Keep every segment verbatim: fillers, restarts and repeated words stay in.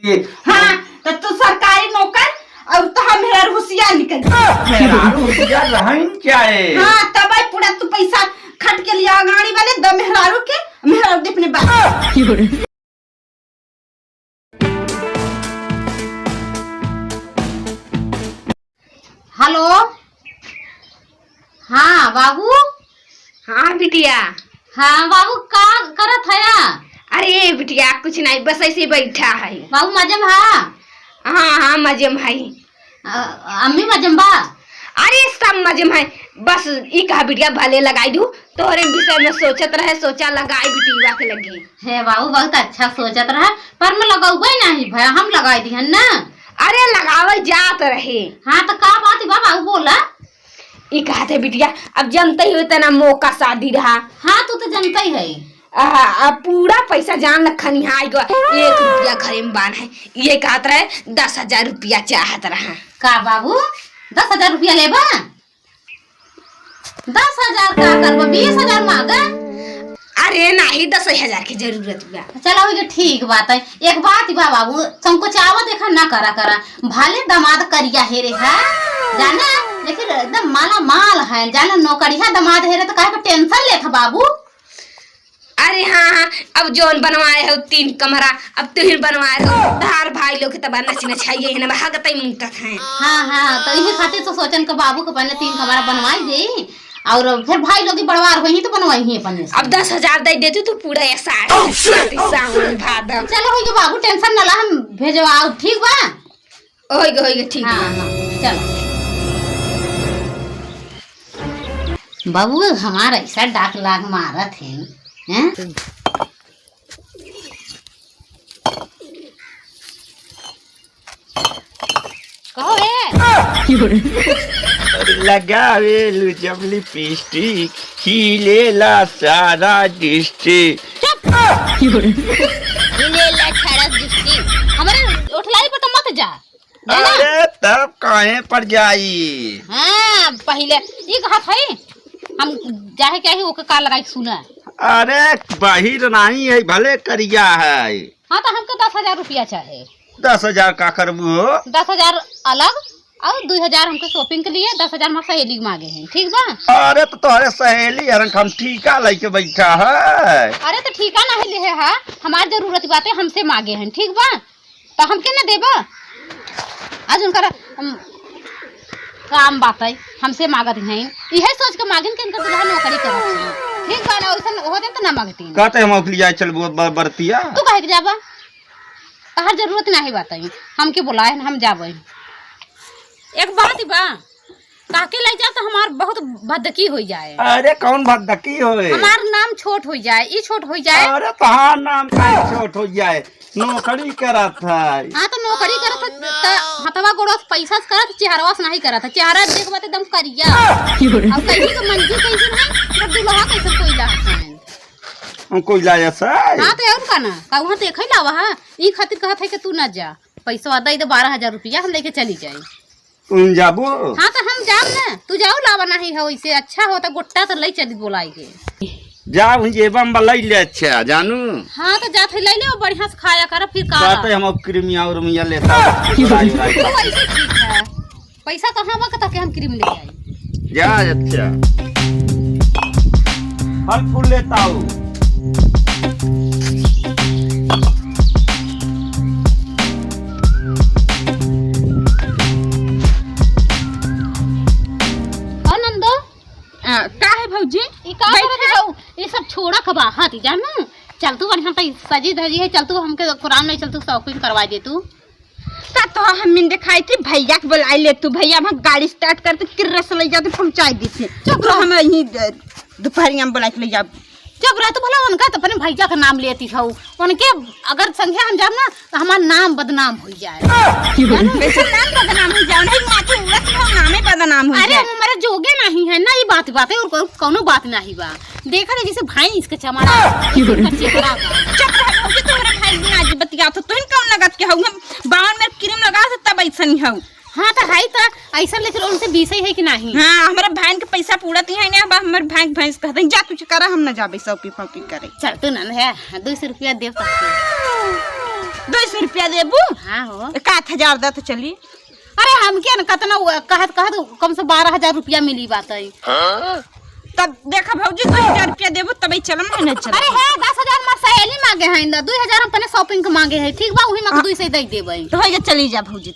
हाँ, त तू सरकारी नौकर और तो हम मेहरारू होशियार निकल। मेहरारू होशियार रहन चाहे। हाँ, तब आई पूरा तू पैसा खट के लिया गाड़ी वाले द मेहरारू के, मेहरारू दे अपने बाप। हेलो। हाँ बाबू। हाँ बिटिया। हाँ बाबू, का करत हया? अरे बिटिया, कुछ नहीं, बस ऐसे ही बैठा है। बाबू मजे में हा? हाँ हाँ, मजे में है। अ, अम्मी मजे में बा? अरे सब मजे में है। बस ई कहा बिटिया, भले लगाई दू, तोहरे विषय में सोचत रहे, सोचा लगाई बिटिया के लगे। हे बाबू, बहुत अच्छा सोचत रहे, पर मैं लगौबे नहीं भया, हम लगाई दिहन ना। अरे लगावे जात रहे। हाँ तो का बात बा बाबू, बोला। ई कहत है बिटिया, अब जनते ही हो इतना मौका शादी रहा। हाँ, तू तो जनते ही है। आ, अब पूरा पैसा जान ल खनिहाई गो, एक रुपया घरे में बान है। ये कहत रहे दस हजार रुपया चाहत रहा। का बाबू, दस हजार रुपया लेबा? दस हजार का करबा, बीस हजार मांगा। अरे नाही, दस हजार की जरूरत बा। चला, हो गया, ठीक बात है। एक बात बा बाबू, संकोचावा देखा ना करा करा, भले दामाद करिया हे रे हा, जाना, लेकिन एकदम माला माल है, जाना, नौकरिया दामाद हे रे तो काहे को टेंशन लेत ह बाबू? अरे हाँ हाँ, अब जौन बनवाए हो तीन कमरा, अब तुहिन बनवाए हो, तहार भाई लोग के तबा नच नचाइए है ना, हगतई मुतत हैं। हाँ हाँ, तो इहे खातिर तो सोचन के बाबू के पहले तीन कमरा बनवाई दे, और फिर भाई लोग की बड़वार होई तो बनवाई ही अपने से। अब दस हजार दे देती तो पूरा ये साड़ी, साड़ी, सावन भादव। चलो होई के बाबू, टेंशन ना ला, हम भेजवाओ, ठीक बा? होई गे, होई गे, ठीक बा। हाँ, हाँ, चलो। बाबू, हमार ऐसा डाक लाग मारत है, हैं? कहो ए। लगावेलु जब लिपस्टिक, खिलेला सारा डिस्ट्रिक्ट। चुप। खिलेला सारा डिस्ट्रिक्ट। हमरे ओठलाई पर तो मत जा। जाना? अरे तब काहे पर जाई? हाँ, पहिले ई कहत हई, हम जाहे के ही ओके का लगाई सुना। अरे बहिर नाही है, भले करिया है। हाँ, तो हमके दस हजार रुपया चाहे। दस हजार का करबू हो? दस हजार अलग और दुई हजार हमके shopping के लिए, दस हजार हमार सहेली के मांगे हैं, ठीक बा? अरे तो तोहरे सहेली हरन हम ठीका लेके बैठा है। अरे तो ठीका नहीं लिहे है, हमार जरूरत बाटे, हमसे मांगे हैं, ठीक बा? तो हमके ना देबा? आज उनकर, हम, काम बात है, हमसे मांगत हैं। इहे सोच के मांगिन के इनकर दुल्हा नौकरी करत है। ठीक बा ना, वैसन हो जाए तो ना मांगतीन। कहते हम ओखली जाए चलबो ब-, बरतिया। तू काहे के जाबा? तहार जरूरत नाही बात है। हमके बुलाए न, हम जाबे। एक बात बा, काके ले जा तो हमार बहुत भद्दकी हो जाए। अरे कौन भद्दकी होए? हमार नाम छोट हो जाए, ई छोट हो जाए। अरे तहार नाम का छोट हो जाए? नौकरी करत है। हाँ, तो नौकरी करत है, त हथवा गोड़वा से पैसा से करत, चेहरवा से नहीं करत है। चेहरा देखबा त एकदम करिया। अब कहीं के मंजी कैसन है, तो दुल्हा कैसन कोयला है। हम कोयला जैसा है। हाँ, तो और का ना, का वहाँ देखे लावा है, ई खातिर कहत है कि तू ना जा, पैसा दे दे बारह हजार रुपया, हम लेके चली जाई। तुम जाबो? हाँ, तो हम जाब ना। तू जाओ, लावा नहीं हो, इसे अच्छा हो तो गोट्टा तो ले चली बोलाई के। जा, उन जेबा में बलाई ले, अच्छा, जानू। हाँ, तो जात है, ले ले, बढ़िया से खाया कर, फिर का बात है, हम अब क्रीमिया और मिया लेता हूँ। तो ऐसे ठीक है। पैसा कहाँ बा, ताकि हम क्रीम ले आई? जा, अच्छा। फल फूल लेता हूँ। और नंदो? आ, का है भौजी? ई का बैठा। करत हऊ? ई सब छोड़ा के बाहर ही जानू। चल तू बढ़िया तई सजी धजी है, चल तू हमके कुरान में चल तू shopping करवा दे तू। का तो हम मिन देखाई थी भैया के बुलाई ले तू। भैया हम गाड़ी start करते किर्रा से ले जाते पहुँचाई दी थी। चुप तो रहो। हम यहीं, अ, दोपहरिया में बुलाई के ले जाब। चुप रह तू, भला उनका तो अपने भैया का नाम लेती हऊ। उनके अगर संगे हम जाब ना, तो हमार नाम बदनाम हो जाए। कैसे नाम बदनाम हो जाए? नहीं, माथे उड़त हो, नामे बदनाम हो अरे, जाए। हम हमारे जोगे नहीं है ना, ये बात, बात है और को-, कौनो बात नहीं बा। देखा रे, जैसे भैंस के चमड़ा, जैसे उनका चेहरा बा। चुप रह, भौजी, तोहरा भाई बिना आज बतियात हो, तोहन कौन लगत के हऊ? हम बावन में क्रीम लगा से तब ऐसन हऊ। हाँ, तो है तो ऐसा, लेकिन उनसे बीसे है कि नहीं? हाँ, हमारे भाई के पैसा पूरा दिया है ना, अब हमारे भाई भैंस कहते हैं, "जा कुछ करा, हम ना जाबे shopping वॉपिंग करे।" चल तू ना है, दो सौ रुपया दे सकते। दुइ सौ रुपया देबू? हाँ हो। एक आध हजार दा तो चली। अरे हमके न कतना उ-, कहत, कहत कम से बारह हजार रुपया मिली बात है। हाँ? तब देखा भौजी, दुइ हजार रुपया देबू तबे चलम, नहीं, नहीं चलम। अरे है, दस हजार हमार सहेली मांगे हैं, दुइ हजार हम अपने shopping के मांगे हैं, ठीक बा, वही मा हाँ। दुइ सौ दे देबे। तो होइगा, चली जा भौजी।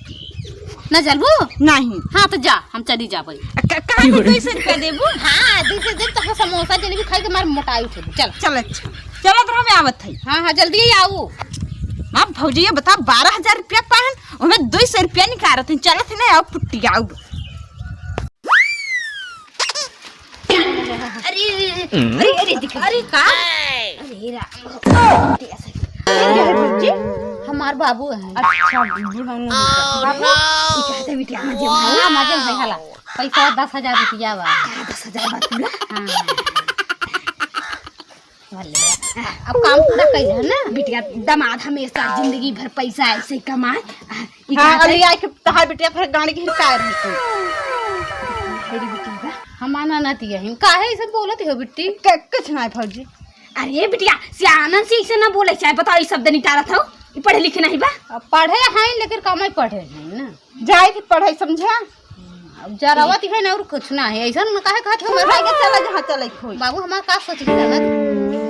ना चलबू? नहीं। हाँ, तो जा, हम चली जाबे। क-, कहाँ से दुइ सौ रुपया देबू? हाँ, दुइ सौ देब, तो समोसा जलेबी खाई के मार मोटाई उठे। चल। चल, अच्छा। चलो, तो हम आवत है। हाँ, हाँ, जल्दी ही आऊ। अब भौजी, ये बता, बारह हजार रुपया पाहन, ओमे दुइ सौ रुपया निकारत है। चलत है ना, आओ, पुट्टी, आओ। अरे, अरे, अरे, दिख, अरे, का? अरे, राम। अरे, भौजी, हमार बाबू है। अच्छा, बाबू, ई कहते बिटिया, मजे में है, मजे में है, हला। पैसा दस हजार रुपया बा। का दस हजार बा पूरा? हाँ। भले। अब काम पूरा कइले है ना? बिटिया, दामाद हमेशा जिंदगी भर पैसा ऐसे ही कमाए। आ, ई हाँ, कहत अरे है आई के तहार बिटिया फिर गाड़ी के हिरकाए रही तू। मेरी बिटिया बा। हम आना ना दिया ही। काहे ऐसे बोलत हो बिट्टी? क-, कुछ ना है भौजी। अरे बिटिया, सियानन से ऐसे ना बोले चाहे, बताओ, ई शब्द निकालत हो? ई पढ़े लिखे नहीं बा? अब पढ़े हैं, लेकिन कम ही पढ़े हैं ना। जाए थी पढ़े, समझा? अब जरावत ही है ना, और कुछ ना है। ऐसा ना काहे कहत हो? भाई के चला जहाँ चले खोई। बाबू हमार का सोच के चलत?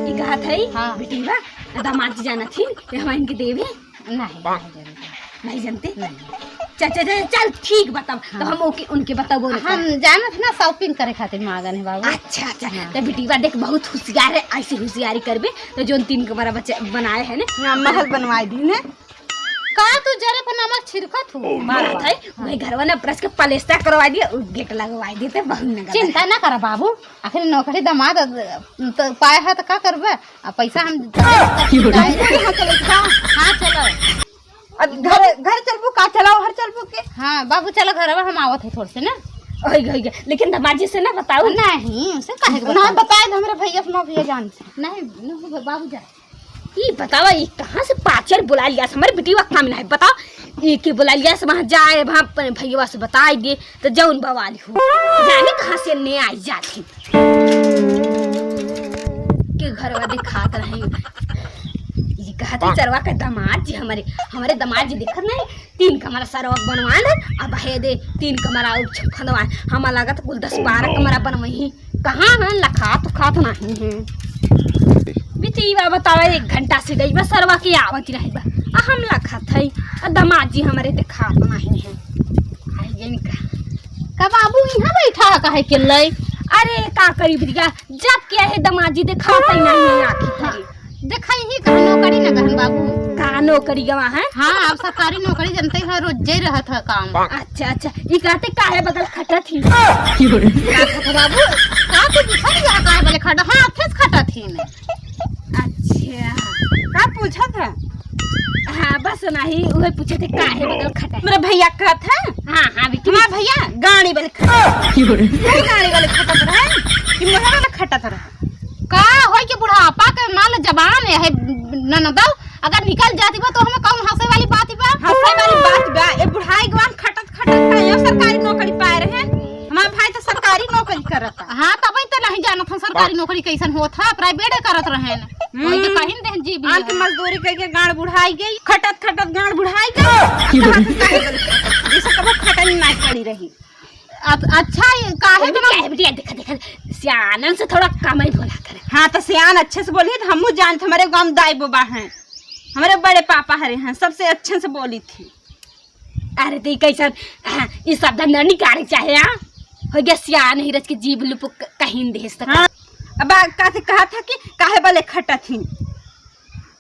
ई कहत है, हाँ। बिटिया, दामाद जी जाना थी, ते हम इनके देवे? नहीं, नहीं जानते। नहीं जानते? नहीं। चल, चल, चल, चल, ठीक बा तब। हाँ। तो हम ओके, उनके बताबो नहीं हम कर। जानत ना shopping करे खातिर मांगन है बाबू। अच्छा, अच्छा। हाँ। तो बिटिया देख बहुत होशियार है, ऐसे होशियारी करबे तो जोन तीन कमरा बचे-, बनाए है ना। हाँ, महल बनवाए दी ने। का तू जरे पर नमक छिड़कत हो? Oh, no। मारत है, वही घरवा ना brush के पलेस्तर करवा दिया, उ गेट लगवा देते, बहुत नगद चिंता है। ना करा बाबू, आखिर नौकरी दामाद, अ, तो पाए है तो का करबे? आ पैसा हम हाँ, चलो। हाँ, चलो। अब घर, घर चलबू का? चलाओ, हर चलबू के? हाँ, बाबू, चलो घरवा, हम आवत है थोड़े से ना। ओए, ओए, ओए, लेकिन दामाद जी से ना बताओ। नहीं, उसे काहे के ना बताओ? बताए तो हमरे भैया से, माँ भैया जान से। नहीं, नहीं, बाबू जा। ई बतावा, ई कहाँ से पाचर बुला लिया से? हमरे बिटिया काम ना है, बताओ। ई के बुला लिया से वहाँ जाए, वहाँ अपने भैया से बताई दे, तो जौन बवाली हो। जाने कहाँ से ने आई जाती। के घरवा दिखात रहे। ई कहत है चरवा के दामाद जी हमरे, हमरे दामाद जी देखत नहीं, तीन कमरा सरवा बनवान है, अब हे दे तीन कमरा और छपनवान। हमार लागत कुल दस बारह कमरा बनवही। कहाँ है, लखात उखात नहीं है। बिटिया बतावा, एक घंटा से गई बा, सरवा के आवत रही बा, आ हम लखात है, आ दामाद जी हमरे देखात नहीं है। आई इनका। का बाबू यहाँ बैठा है, काहे के लई? अरे का करी बिटिया, जब के है दामाद जी देखात ही नहीं है आँखी धरी। देखा ही कहाँ नौकरी न गहन बाबू। का नौकरी गवा है? हाँ, अब सरकारी नौकरी जनते हो, रोजे रहत है काम। अच्छा, अच्छा, ई कहते काहे बगल खटत ही? का कहत बाबू? का तू पूछत ही काहे बगल खटत? हाँ, अच्छे से खटत ही ने। अच्छा, का पूछत है? हाँ, बस नहीं, उहे पूछे थे काहे बगल खटत ही? मेरे भैया कहत है? हाँ, हाँ, बिल्कुल। हाँ, भैया, गाड़ी बगल खटत। गाड़ी बगल खटत रहे कि मोहरा बगल खटत रहे? का होई कि बुढ़ापा के माल जबान है, है ननदौ, अगर निकल जाती बा तो हमें कौन हंसे वाली बात बा? हंसे वाली बात बा, ए बुढ़ाई गवान खटत खटत का ये सरकारी नौकरी पाए रहे। हमार भाई तो सरकारी नौकरी करता। हाँ, तबही तो नहीं जानत हम सरकारी हाँ। नौकरी कैसन होत है, प्राइवेटे करत रहे न। हम्म। वही तो कहिन देहन जी भी आन के है। मजदूरी करके गांड बुढ़ाई गई, खटत खटत गांड बुढ़ाई गई। अब कहाँ से काहे बोले? जैसे कबो खटन ना पड़ी रही। अ-, अच्छा, ये काहे ए, बिटिया, ए, बिटिया, देखा, देखा, सियानन से थोड़ा कम ही बोला करे। हाँ, तो सियान अच्छे से बोली, तो हमहू जानत, हमारे गाँव में दाई बाबा हैं, हमारे बड़े पापा हरे हैं, सबसे अच्छे से बोली थी। अरे, तो ई कैसन, हाँ, ई शब्द न निकाले चाहे, हाँ? हो गया सियान ही रच के जीभ लुप क-, कहीं देश तक। हाँ, अब आ, का से कहा था कि काहे बोले खटत ही?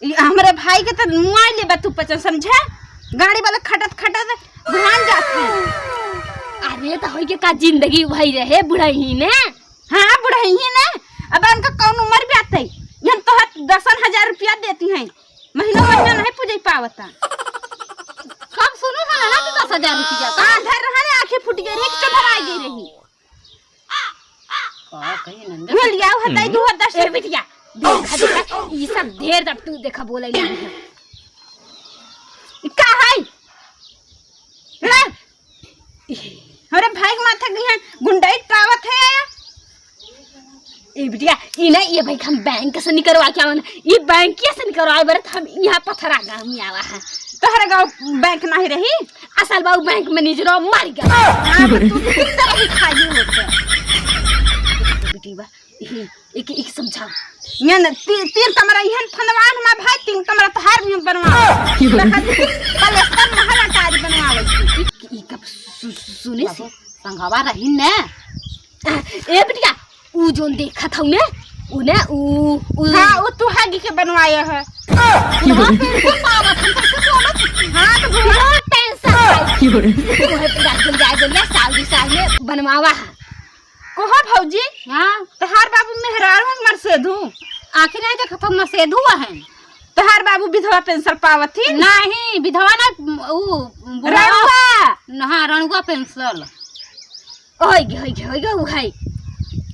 ई हमरे भाई के तो मुआई लेबा तू पचन, समझे? गाड़ी वाला खटत खटत भान जात है। अरे तो होई के का जिंदगी भई रहे बुढ़ही ने? हाँ, बुढ़ही ने। अब उनका कौन उम्र भी आते? हम तो हर दसन हजार रुपया देती हैं, महीना महीना नहीं पूजे पावता। कब सुनो है ना कि दस हजार रुपया का? हाँ, धर रहा ने, आंखें फूट गई रही, कि चढ़ाई गई रही। का कही नंदे? बोल जाओ, हटाई हम्म। दो हजार। ए बिटिया, देखा, देखा, ई सब ढेर जब तू देखा बोले नहीं है। ई का है? ले। हमरे भाई के माथा के यहाँ गुंडई टावत है। ए बिटिया, ई ना, ये भाई हम बैंक से निकरवा के आवन, ई बैंक से निकरवा बरत हम यहाँ पथरा गाँव में आवा है। तोहरे गाँव बैंक नहीं रही? असल बाबू बैंक मैनेजर मर गया। हाँ, तो तू कितना भी खाली होते। बेटी बा, एक, एक समझाओ। ये न, ती-, तीन कमरा इहन फंदवान मा भाई, तीन कमरा तोहार भी बनवा। की बोले? पलस्तर महल अटारी बनवावे। ई, ई कब सु-, सु-, सुने से? संघवा रही ने। ए बिटिया, ऊ जोन देखत हऊ ने, ऊ ने, ऊ, ऊ हाँ, ऊ तू हागी के बनवाया है। बुढ़वा पेंशन पावत, हम कैसे बोलत? हाँ, तो बुढ़वा पेंशन पाई। की बोले? ओहे पूरा गुंजाइश बोलिया, साल दू साल में बनवावा है। कोहो भौजी, हाँ। तोहार बाबू मेहरारू हैं मरसेधू? आँखी नहीं देखत हो, मरसेधू हैं। तोहार बाबू विधवा पेंशन पावत ही? नहीं, विधवा ना, ऊ, बुढ़वा। रणुआ। हाँ, रणुआ पेंशन। ओए गे, ओए गे, ओए गे, ऊ है।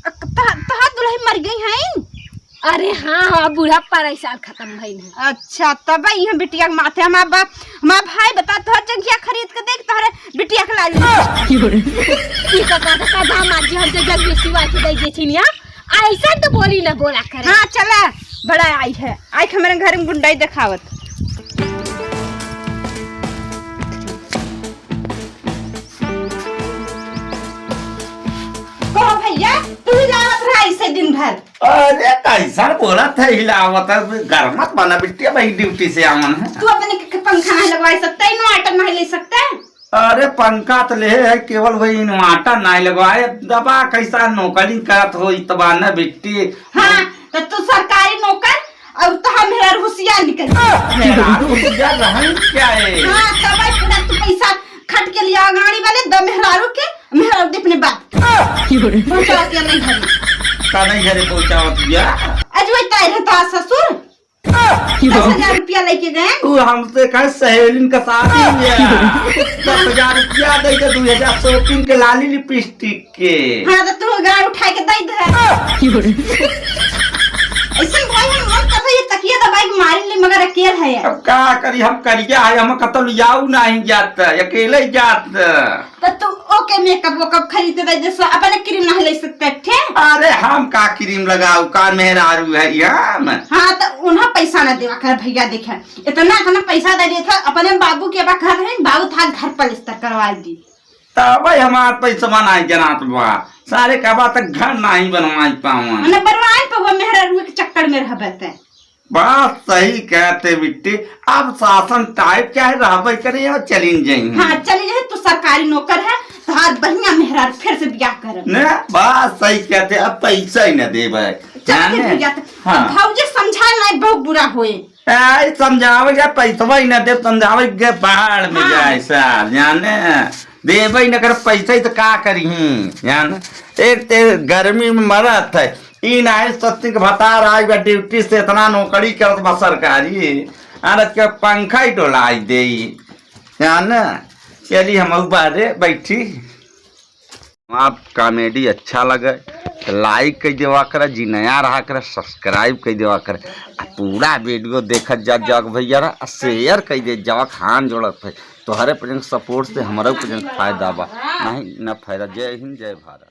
अ, तोहा-, तोहार दुल्हन मर गई हैं? अरे हाँ, हाँ, बूढ़ा परेशान खत्म भइल है। अच्छा, तब इहाँ बिटिया के माथे, हमार बाप, हमार भाई बता, तोहर जंघिया खरीद के देख, तोहरे बिटिया के लाली। की बोले? ई तो कहता का दामाद जी हमसे जंघिया सिवा के दे दे छिनिया। ऐसा तो बोली ना बोला करे। हाँ, चला, बड़ा आई है। आई के हमारे घर में गुंडाई देखावत। कहो भैया, तू ही लावत रहा इसे दिन भर। अरे, कैसन बोलत है, हिलावत है, गरमत बना बिटिया, भाई ड्यूटी से आवन है। तू अपने के, के पंखा नहीं लगवा सकते, inverter नहीं ले सकते? अरे, पंखा तो ले है, केवल वही inverter नहीं लगवाए, दबा कैसा नौकरी करत हो, इतबा न बिट्टी। हाँ, तो तू सरकारी नौकर और तो हम मेरा होशियार निकल। मेहरारू होशियार रहन क्या है? हाँ, तब पूरा तू पैसा खट के लिया गाड़ी वाले, द मेहरारू के, मेहरारू दे अपने बाप के। की बोले? पहुँचा के नहीं घरे। का नहीं घरे पहुँचावत बिया? अजवै ताई रहता ससुर। की बोले? दस हजार रुपया लेके गए। तू हमसे कहे सहेलिन का शादी बिया। दस हजार रुपया दे के दू हजार shopping के लाली लिपस्टिक के। हाँ, तो तू गाड़ उठा के दे दे। की बोले? ऐसे भाई हम मन करता ये तकिया दबाई के मारी ले, मगर अकेल है। अब का करी, हम करिया है, हम कतल जाऊ नहीं जात, अकेले ही जात। तो तू ओके makeup वेकअप खरीद के दे दे, सो अपने cream नहीं ले सकते थे? अरे हम का cream लगाऊ, का मेहरारू है हम? हाँ, तो उन्हें पैसा ना देवा कर भैया, देखे इतना, इतना पैसा दे दिया था अपने बाबू के बा घर है, बाबू था घर पलस्तर करवा दी। तब भाई हमार पैसा बनाए जनात बा, सारे का बात घर नहीं बनवाई पावन। मने बनवाई पावा, मेहरारू के चक्कर में रहबे ते। बात सही कहते बिट्टी, अब शासन type चाहे रहबे करे और चलिन जाई। हाँ, चली जाए, तू सरकारी नौकर है, तो हाथ बढ़िया मेहरारू फिर से ब्याह कर। ने, बात सही कहते, अब पैसा ही न देबे। चल के जाने? भी जाते। हाँ। अब भौजी समझा नहीं, बहुत बुरा होए। ए, समझावे के पैसवा ही न दे, समझावे के पहाड़ में हाँ। जाए सार, जाने? देबे ही न कर पैसा ही तो का करी, जाने? एक ते गर्मी में मरत है, ई नाहीं सत्ती के भतार आइ बा ड्यूटी से, इतना नौकरी करत बा सरकारी, अरे के पंखा ही डोलाई देई, जाने? चली हम बाहरे बैठी। आप comedy अच्छा लगे तो like कइ देवा करा, जी नया रहा करा subscribe कइ देवा करा, आ पूरा video देखत जा जाक भैया रहा, आ share कइ दे जाक, हाथ जोड़त है। तोहरे पर support से हमरा पर फायदा बा, नहीं ना फायदा। जय हिंद, जय भारत।